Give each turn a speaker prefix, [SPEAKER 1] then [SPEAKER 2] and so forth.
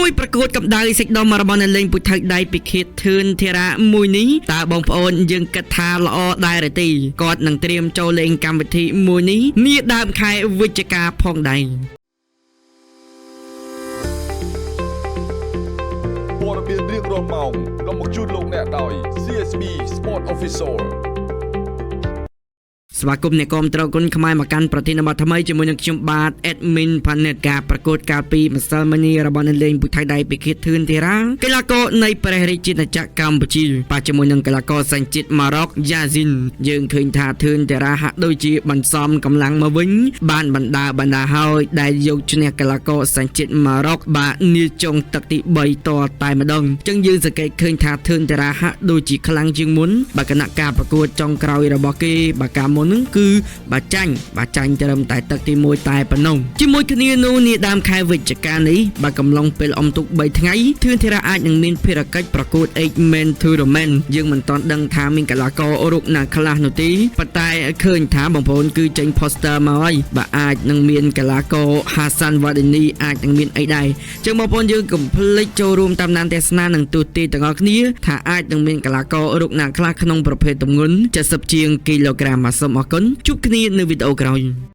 [SPEAKER 1] ជាមួយប្រកួតកម្ដៅសាច់ដុំរបស់អ្នកលេងពូថៅដៃពិឃាតធឿនធារាមួយនេះតើបងប្អូនយើងគិតថាល្អដែរឬទេគាត់នឹងត្រៀមចូលលេងកម្មវិធីមួយនេះនាដើមខែវិច្ឆិកាផងដែរ
[SPEAKER 2] ព័ត៌មានរៀងរាល់ម៉ោងនាំមកជូនលោកអ្នកដោយ CSB Sport Official
[SPEAKER 1] ស្វាគមន៍អ្នកគាំទ្រគុនខ្មែរមកកាន់ប្រធានបទថ្មីជាមួយនឹងខ្ញុំបាទ Admin Planet ការប្រកួតកាលពីម្សិលមិញនេះរបស់អ្នកលេងពូថៅដៃពិឃាតធឿនធីរ៉ាកីឡាករនៃព្រះរាជាណាចក្រកម្ពុជាបាទជាមួយនឹងកីឡាករសញ្ជាតិម៉ារ៉ុកយ៉ាស៊ីនយើងឃើញថាធឿនធីរ៉ាហាក់ដូចជាបន្សំកម្លាំងមកវិញបានបណ្ដាបណ្ដាហើយដែលយកឈ្នះកីឡាករសញ្ជាតិម៉ារ៉ុកបាទនាចុងទឹកទី3តតែម្ដងអញ្ចឹងយើងសង្កេតឃើញថាធឿនធីរ៉ាហាក់ដូចជាខ្លាំងជាងមុនបាទគណៈការប្រកួតចុងក្រោយរបស់គេបាទការមុនហ្នឹងគឺបាទចាញ់បាទចាញ់ត្រឹមតែទឹកទី1តែប៉ុណ្ណោះជាមួយគ្នានោះនាដើមខែវិច្ឆិកានេះបាទកំឡុងពេលអុំទុក3ថ្ងៃធឿនធីរ៉ាអាចនឹងមានភារកិច្ចប្រកួត Eight Man Tournament យើងមិនទាន់ដឹងថាមានកីឡាកររូបណាខ្លះនោះទេប៉ុន្តែឃើញថាបងប្អូនគឺចេញ poster មកហើយបាទអាចនឹងមានកីឡាករ Hassan Wadini អាចនឹងមានអីដែរចឹងបងប្អូនយើងកុំភ្លេចចូលរួមតាមដានទស្សនានិងទស្សន៍ទាយទាំងអស់គ្នាថាអាចនឹងមានកីឡាកររូបណាខ្លះក្នុងប្រភេទទម្ងន់70ជាងគីឡូក្រាមបាទសូមអរគុណជួបគ្នានៅវីដេអូក្រោយ។